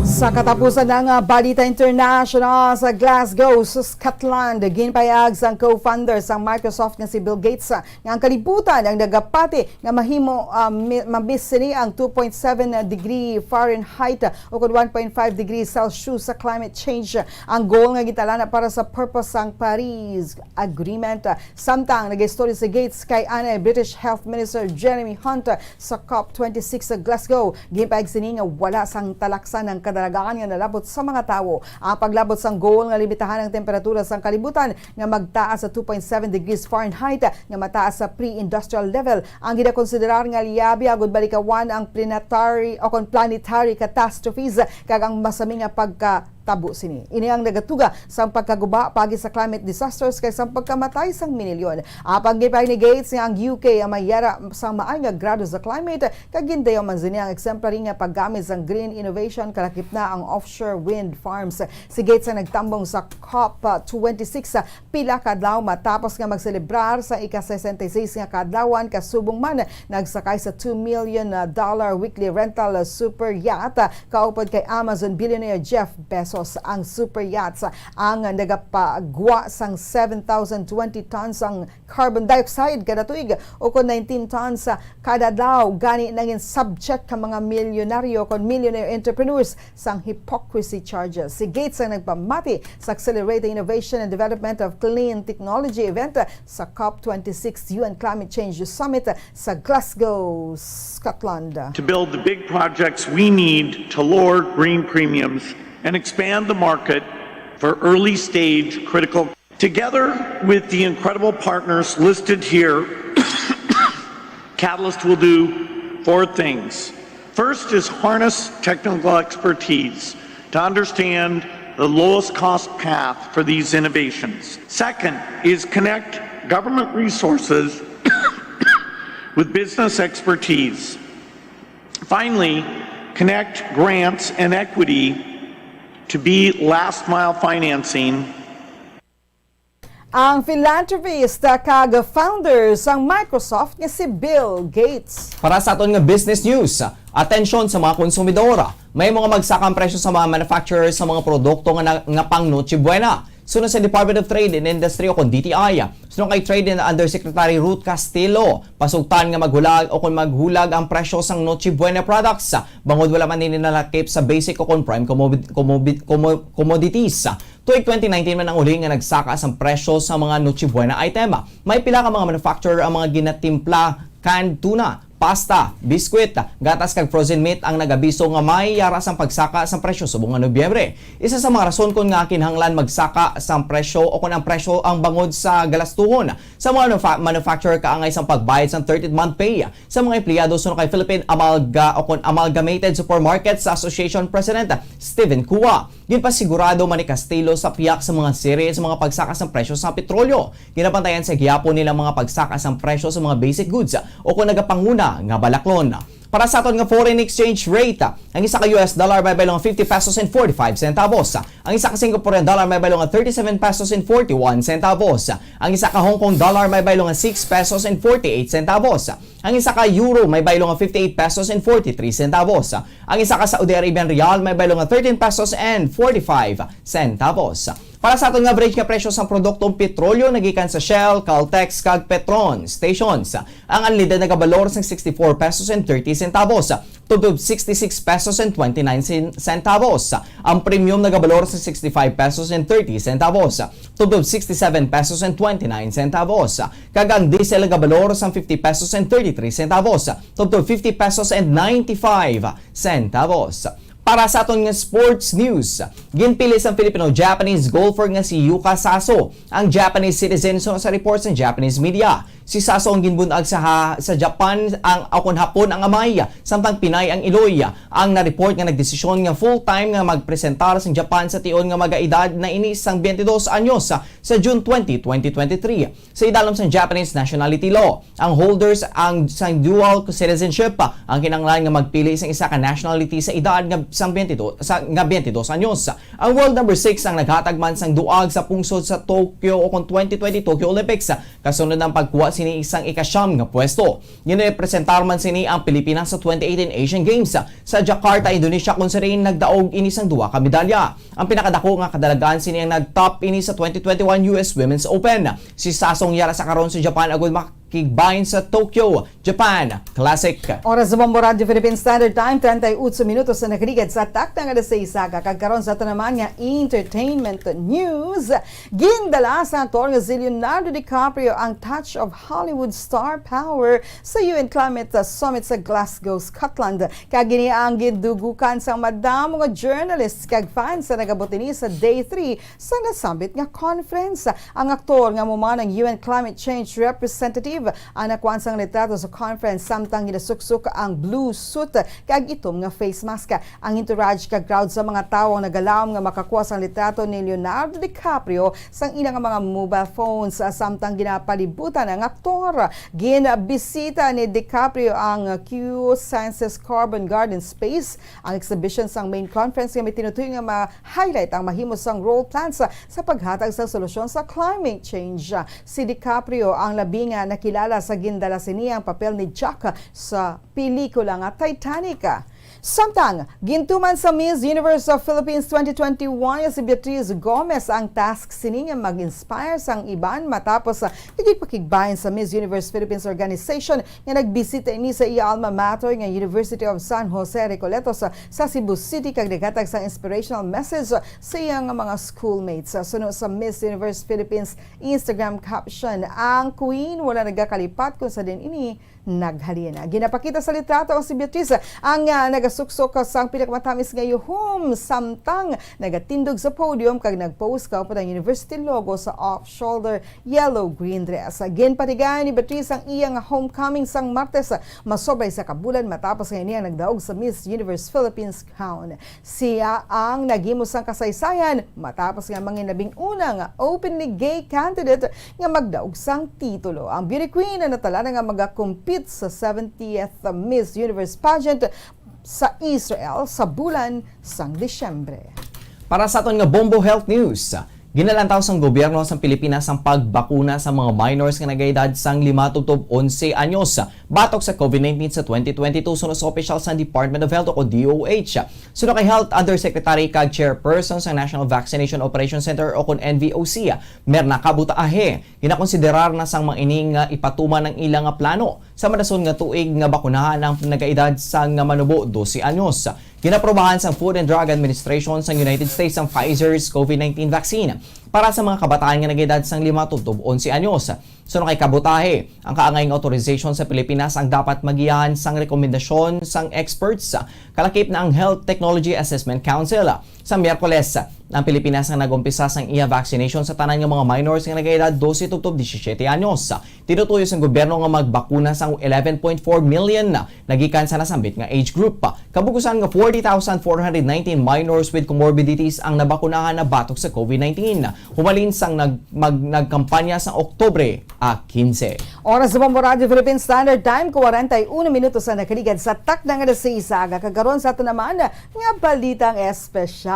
Sa katapusan ng, ah, balita international, sa Glasgow, sa Scotland, ginpayag sang co-founder sang Microsoft nga si Bill Gates, ah, nga ang kalibutan ang nagapati nga mahimo, ah, mi-, ma-miss sini ang two point seven degree Fahrenheit, ah, o kon one point five degree Celsius sa climate change. Ang goal nga gintalana para sa purpose sang Paris Agreement. Samtang nag-istorya si Gates kay anay British Health Minister Jeremy Hunt sa COP twenty-six sa Glasgow, ginpayag sini nga wala sang talaksan ang kadalagan nga nalabot sa mga tawo. Ang paglabot sang goal nga limitahan ang temperatura sang kalibutan nga magtaas sa two point seven degrees Fahrenheit nga mataas sa pre-industrial level ang ginakonsiderar nga liyabi agud balikawan ang planetary o kon planetary catastrophes kag ang masami nga pagka tabo sini. Ini ang nagatuga sang pagkaguba paagi sa climate disasters kag sang pagkamatay sang minilyon. Apang ginpahayag ni Gates nga ang U K ang may yara sang maay nga grado sa climate, kag gindayaw man sini ang exemplary nga paggamit sang green innovation, kalakip na ang offshore wind farms. Si Gates ang nagtambong sa COP twenty-six, ah, pila ka adlaw matapos nga magselebrar sa ika-sesenta y seis nga kaadlawan, kasubong man nagsakay sa two million dollar weekly rental super yacht, ah, kaupod kay Amazon billionaire Jeff Bezos. Ang super yachts ang nagapagwa sang seven thousand twenty tons ang carbon dioxide kada tuig, ukon nineteen tons kada adlaw. Gani nangin subject ka mga milyonaryo kon millionaire entrepreneurs sang hypocrisy charges. Si Gates ang nagpamati sa Accelerating Innovation and Development of Clean Technology event sa COP twenty-six U N Climate Change Summit sa Glasgow, Scotland. To build the big projects we need to lower green premiums and expand the market for early stage critical. Together with the incredible partners listed here, Catalyst will do four things. First is harness technical expertise to understand the lowest cost path for these innovations. Second is connect government resources with business expertise. Finally, connect grants and equity to be last mile financing. Ang philanthropist kag founder sang Microsoft nga si Bill Gates. Para sa aton nga business news, atensyon sa mga konsumidor. May mga magsaka ang presyo sa mga manufacturer sa mga produkto nga, na, nga pang Noche Buena. Suno sa Department of Trade and Industry o kon D T I, suno kay Trade and Undersecretary Ruth Castillo, pasugtan nga maghulag o kon maghulag ang presyo sang Noche Buena products, bangod wala man ini nalakip sa basic o kon prime commodi- commodi- commo- commodities. Tuig twenty nineteen man ang uli nga nagsaka sang presyo sa mga Noche Buena item. May pila ka mga manufacturer ang mga ginatimpla, canned tuna, pasta, biskwit, gatas kag frozen meat ang nag-abiso nga may yara sang pagsaka sang presyo subong nga Nobyembre. Isa sa mga rason kon nga kinahanglan magsaka sang presyo o kon ang presyo ang bangod sa galastuhon sa mga manufa- manufacturer kaangay sang pagbayad sang thirteenth month pay sa mga empleyado, suno kay Philippine Amalga o kon Amalgamated Supermarkets Association President Steven Cua. Ginpasigurado man ni Castillo sa pihak sa mga siri sa mga pagsaka sang presyo sa petrolyo. Ginabantayan sa gihapon nila mga pagsaka sang presyo sa mga basic goods o kon nagapanguna nga balaklon. Para sa aton nga foreign exchange rate, ang isa ka U S dollar may baylo nga fifty pesos and forty-five centavos. Ang isa ka Singaporean dollar may baylo nga thirty-seven pesos and forty-one centavos. Ang isa ka Hong Kong dollar may baylo nga six pesos and forty-eight centavos. Ang isa ka euro may baylo nga fifty-eight pesos and forty-three centavos. Ang isa ka Saudi Arabian riyal may baylo nga thirteen pesos and forty-five centavos. Para sa aton nga average nga presyo sang produktong petrolyo nagikan sa Shell, Caltex, kag Petron stations, ang unleaded nagabalor sang sixty-four pesos and thirty centavos, tubtob sixty-six pesos and twenty-nine cen- centavos. Ang premium nagabalor sa sixty-five pesos and thirty centavos, tubtob sixty-seven pesos and twenty-nine centavos. Kag ang diesel nagabalor sa fifty pesos and thirty-three centavos, tubtob fifty pesos and ninety-five centavos. Para sa aton nga sports news, ginpili sang Filipino-Japanese golfer nga si Yuka Saso ang Japanese citizen, suno sa report sang Japanese media. Si Saso ang ginbun-ag sa, ha, sa Japan ang, o kon Hapon ang amay, samtang Pinay ang iloy. Ang na-report nga nagdesisyon nga full-time nga magpresentar sang Japan sa tion nga mag-aedad na ini sang twenty-dos anyos sa June twenty, twenty twenty-three. Sa idalom sang Japanese nationality law, ang holders ang sang dual citizenship ang kinahanglan nga magpili sang isa ka nationality sa edad nga sang twenty-two, sa, nga twenty-dos anyos. Ang world number six ang naghatag man sang duag sa pungsod sa Tokyo o kon twenty twenty Tokyo Olympics, kasunod ang pagkuha sini sang ikasyam nga pwesto. Ginrepresentar man sini ang Pilipinas sa twenty eighteen Asian Games sa Jakarta, Indonesia, kung sirin nagdaog ini sang duha ka medalya. Ang pinakadako nga kadalagan sini ang nag-top ini sa twenty twenty-one U S Women's Open. Si Sasong yara sa karon sa Japan agud makigbahin sa Tokyo, Japan Classic. Oras sa Bombo Radyo Philippine Standard Time, treinta y ocho minutos na nakaligid sa takna nga alas seis aga. Kag karon sa aton naman nga entertainment news, gindala sa aktor nga si Leonardo DiCaprio ang Touch of Hollywood Star Power sa U N Climate Summit sa Glasgow, Scotland. Kag ini ang gindugukan sang madamo nga journalists kag fans sa nagabot ini sa Day three sa nasambit nga conference. Ang aktor nga mahuman ang U N Climate Change Representative Depp ang nakuhaan sang litrato sa conference samtang ginasuksok ang blue suit kag itom nga face mask. Ang entourage kag crowd sa mga tawo ang nagalaom nga makakuha sang litrato ni Leonardo DiCaprio sang ila nga mga mobile phones, ah, samtang ginapalibutan ang aktor. Ginbisita ni DiCaprio ang Q Sciences Carbon Garden Space, ang exhibition sang main conference nga may tinutoy nga ma-highlight ang mahimo sang role plans sa, sa paghatag sang solusyon sa climate change. Si DiCaprio ang labi nga nakilala sa gindala sa iyang papel ni Jack sa pelikula nga Titanic. Samtang, gintuman sa Miss Universe of Philippines twenty twenty-one nga si Beatriz Gomez ang task sini nga mag-inspire sang iban matapos sa nagipakigbahin sa Miss Universe Philippines Organization nga nagbisita ini sa iya alma mater nga University of San Jose Recoletos sa, sa Cebu City kag naghatag sang inspirational message sa iya nga mga schoolmates. Suno sa Miss Universe Philippines Instagram caption, ang Queen wala nagakalipat kung sa din ini naghalin. Ginapakita sa litrato ang si Beatriz, ang, ah, nagasuksok sang pinakamatamis nga yuhom, samtang nagatindog sa podium kag nag-pose kaupod ang university logo sa off-shoulder yellow-green dress. Ginpatigayon ni Beatriz ang iya nga homecoming sang Martes, masobra isa ka bulan matapos nga ini ang nagdaog sa Miss Universe Philippines crown. Sia ang naghimo sang kasaysayan matapos nga mangin labing una nga openly gay candidate nga magdaog sang titulo. Ang beauty queen ang natala na nga magakompete sa seventieth Miss Universe pageant sa Israel sa bulan sang Disyembre. Para sa aton nga Bombo Health News, ginalantaw sang gobyerno sang Pilipinas ang pagbakuna sa mga minors nga nagaedad sang lima tubtob onse anyos batok sa COVID nineteen sa twenty twenty-two, suno sa opisyal sang Department of Health o kon D O H. Suno kay Health Undersecretary kag Chairperson sa National Vaccination Operation Center o kon N V O C, Merna Kabutahe, ginakonsiderar na sang mga ini nga ipatuman ang ila nga plano sa madason nga tuig nga bakunahan ang nagaedad sang nga manubo dose anyos. Ginaprobahan sang Food and Drug Administration sang United States ang Pfizer's COVID nineteen vaccine para sa mga kabataan nga nagaedad sang lima tubtob onse anyos. Suno kay Kabutahe, ang kaangay nga authorization sa Pilipinas ang dapat magiyahan sang rekomendasyon sang experts, kalakip na ang Health Technology Assessment Council. Sa Miyerkules, ang Pilipinas ang nag-umpisa sang iya vaccination sa tanan nga mga minors nga nagaedad dose tubtob disisiete anyos. Tinutuyo sang gobyerno nga magbakuna sang eleven point four million na nagikan sa nasambit nga age group. Kabugusan nga forty thousand four hundred nineteen minors with comorbidities ang nabakunahan na batok sa COVID nineteen, humalin sang nag-, mag-, nagkampanya sa Oktubre, ah, quince. Oras sa Bombo Radio Philippine Standard Time, kwarenta y uno minutos ang nakaligad sa takna nga alas seis sa aga. Kag karon sa aton naman nga balitang espesyal.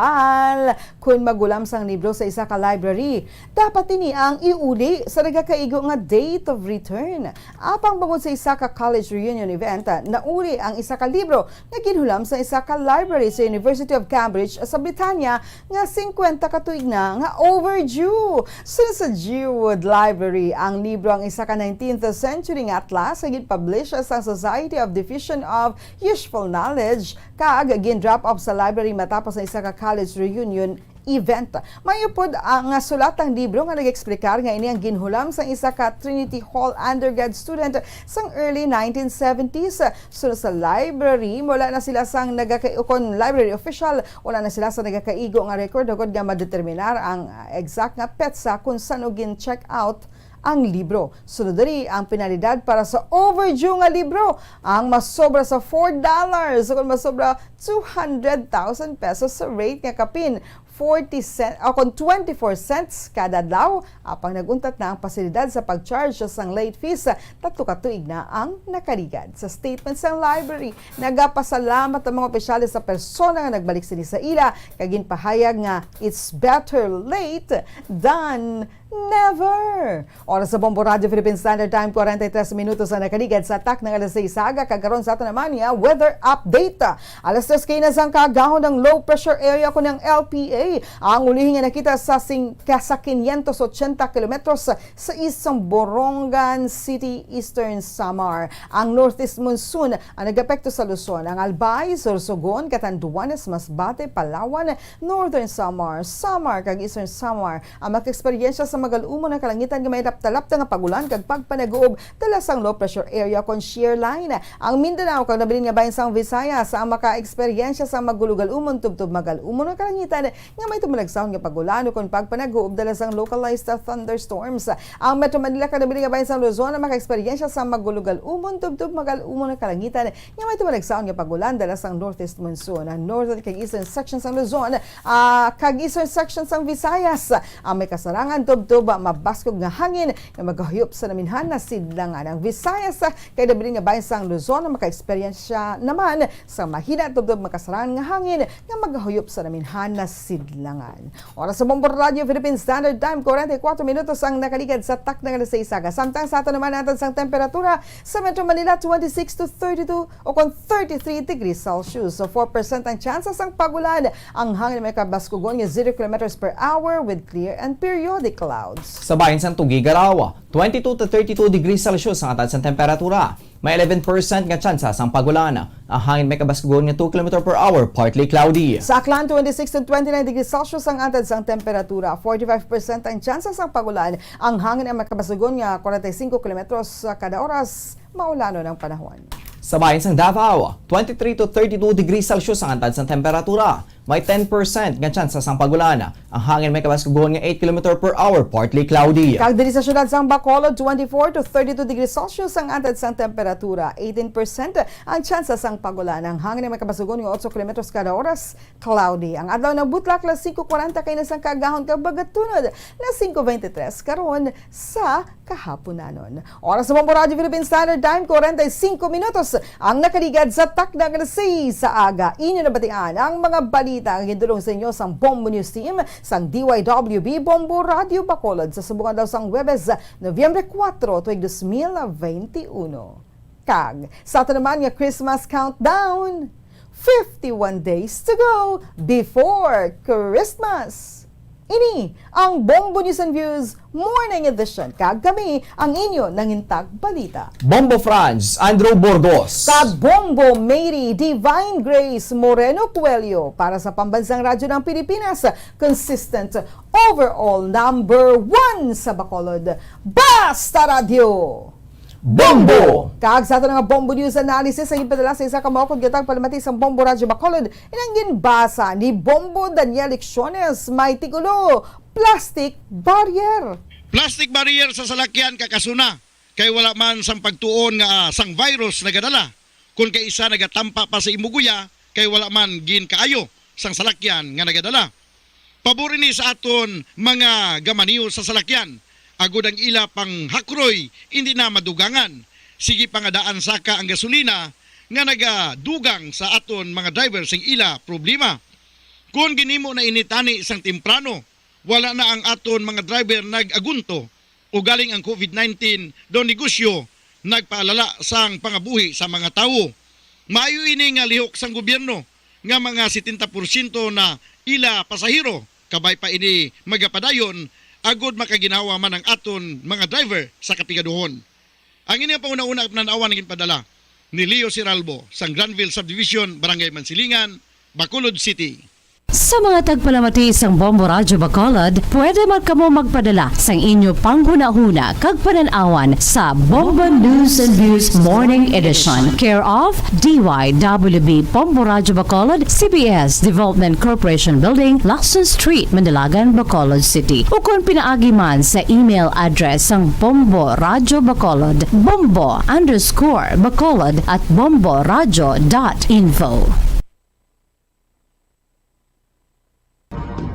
Kon maghulam sang libro sa isa ka library, dapat ini ang iuli sa nagakaigo nga date of return. Apang bangod sa isa ka college reunion event, nauli ang isa ka libro nga ginhulam sa isa ka library sa University of Cambridge sa Britanya nga singkwenta ka tuig na nga overdue. Suno sa Jewood Library, ang libro ang isa ka nineteenth century nga atlas nga ginpublish sa Society of Diffusion of Useful Knowledge kag gin-drop off sa library matapos ang isa ka college reunion event. May upod ang, nga sulatang libro nga nag-eksplikar nga ini ang ginhulam sang isa ka Trinity Hall undergrad student sang early nineteen seventies. Suno sa library, wala na sila sang nagaka-, ukon library official, wala na sila sa nagakaigo nga record, hukod nga madeterminar ang, ah, exact nga petsa kung san-o gin-check out ang libro. Sunod diri ang penalidad para sa overdue nga libro, ang masobra sa four dollars, ukon masobra two hundred thousand pesos sa rate nga kapin forty cent, o kon twenty-four cents kada adlaw, apang nag-untat na ang pasilidad sa pag-charge sang late fees, tatlo ka tuig na ang nakaligad. Sa statement sang library, nagapasalamat ang mga opisyales sa persona nga nagbalik sini sa ila, kag ginpahayag nga it's better late than never. Oras sa Bombo Radio Philippine Standard Time, kwarenta y tres minutos ang nakaligad sa takna nga alas seis sa aga, kag karon sa aton naman nga weather update. Alas tres kaina sang kaagahon ang low pressure area kon ang L P A ang ulihi nga nakita sa sing-, ka-, sa quinientos ochenta kilometros sa east sang Borongan City, Eastern Samar. Ang northeast monsoon ang nag-epekto sa Luzon, ang Albay, Sorsogon, Catanduanes, Masbate, Palawan, Northern Samar, Samar, kag Eastern Samar ang makaeksperyensya sa Magalumon ang kalangitan nga may lapta-lapta nga pag-ulan kag pagpanaguob dala sang low pressure area kon shear line. Ang Mindanao kag nabilin nga bahin sang Visayas ang makaeksperyensya sang magalumon tubtob magalumon nga kalangitan nga may tumalagsahon nga pag-ulan ukon pagpanaguob dala sang localized thunderstorms. Ang Metro Manila kag nabilin nga bahin sang Luzon ang makaeksperyensya sang magalumon tubtob magalumon nga kalangitan nga may tumalagsahon nga pag-ulan dala sang northeast monsoon. Ang northern kag eastern section sang Luzon, ah, kag eastern section sang Visayas, ang may kasarangan tubtob mabaskog nga hangin nga magahuyop sa naminhan nga sidlangan. Ang Visayas, ah, kag nabilin nga bahin sang Luzon ang makaeksperyensya naman sa mahina tubtob makasarangan nga hangin nga magahuyop sa naminhan nga sidlangan. Oras sa Bombo Radyo Philippine Standard Time, forty-four minutos ang nakaligad sa takna nga alas sais aga. Samtang sa aton naman, hatod sang temperatura sa Metro Manila, twenty-six to thirty-two o kon thirty-three degrees Celsius. So, four percent ang tsansa sang pag-ulan. Ang hangin may kabaskugon nga zero kilometers per hour with clear and periodic clouds. Sa bahin sang Tuguegarao, twenty-two to thirty-two degrees Celsius ang hatod sang temperatura. May eleven percent nga tsansa sang pag-ulan. Ang hangin may kabaskugon nga two kilometer per hour, partly cloudy. Sa Aklan, twenty-six to twenty-nine degrees Celsius ang hatod sang temperatura. Forty-five percent ang tsansa sang pag-ulan. Ang hangin ang makabaskugon nga forty-five kilometros kada oras. Maulanon ang panahon. Sa bahin sang Davao, twenty-three to thirty-two degrees Celsius ang hatod sang temperatura. May ten percent nga tsansa sang pag-ulan. Ang hangin may kabaskugon nga eight kilometer per hour, partly cloudy. Kag diri sa siyudad sang Bacolod, twenty-four to thirty-two degrees Celsius ang hatod sang temperatura. Eighteen percent ang tsansa sang pag-ulan. Ang hangin may kabaskugon nga eight kilometers kada oras, cloudy. Ang adlaw nagbutlak alas singko kwarenta kaina sang kaagahon kag magatunod alas singko bente tres karon sa kahapunanon. Oras sa Bombo Radyo Philippine Standard Time, forty-five minutos ang nakaligad sa takna nga alas sais sa aga. Inyo nabatian ang mga balita nga gindulong sa inyo sang Bombo News Team sang D Y W B Bombo Radyo Bacolod sa subong adlaw sang Huwebes, Nobyembre kuwatro, tuig dos mil bente uno. Kag sa aton naman nga Christmas countdown, fifty-one days to go before Christmas. Ini ang Bombo News and Views Morning Edition, kag kami ang inyo nangintag balita. Bombo Franz, Andrew Burgos. Kag Bombo Mary Divine Grace Moreno Coelho para sa Pambansang Radyo ng Pilipinas, consistent overall number one sa Bacolod. Basta Radyo! Bombo! Kag sa aton nga Bombo News Analysis, ang ipadala sa isa ka maukod nga tagpalamati sang Bombo Radyo Bacolod, inang ginbasa ni Bombo Daniel Lecciones, may titulo, Plastic Barrier. Plastic barrier sa salakyan kakasuna, kay wala man sang pagtuon nga, ah, sang virus nagadala, kun kaisa nagatampa pa sa imo guya, kay wala man gin kaayo sang salakyan nga nagadala. Pabor ini sa aton mga gamaniyo sa salakyan, agod ang ila panghakroy indi na madugangan. Sige pa nga daan saka ang gasolina nga nagadugang sa aton mga driver sing ila problema. Kon ginhimo na ini tani sang temprano, wala na ang aton mga driver nag-agunto, ugaling ang COVID nineteen daw negosyo nagpaalala sang pangabuhi sa mga tawo. Maayo ini nga lihok sang gobyerno nga mga setenta porsyento na ila pasahero, kabay pa ini magapadayon, agod makaginhawa man ang aton mga driver sa kapigaduhon. Ang ini nga panguna-una nga panan-awan ginpadala ni Leo Siralbo sang Granville Subdivision, Barangay Mansilingan, Bacolod City. Sa mga tagpalamati sang Bombo Radyo Bacolod, pwede man kamo magpadala sang inyo panghunahuna kag panan-awan sa Bombo News and Views Morning Edition, care of D Y W B Bombo Radyo Bacolod, C B S Development Corporation Building, Lacson Street, Mandilagan, Bacolod City. Ukon pinaagi man sa email address sang Bombo Radyo Bacolod, bombo underscore bacolod at bomboradyo dot info.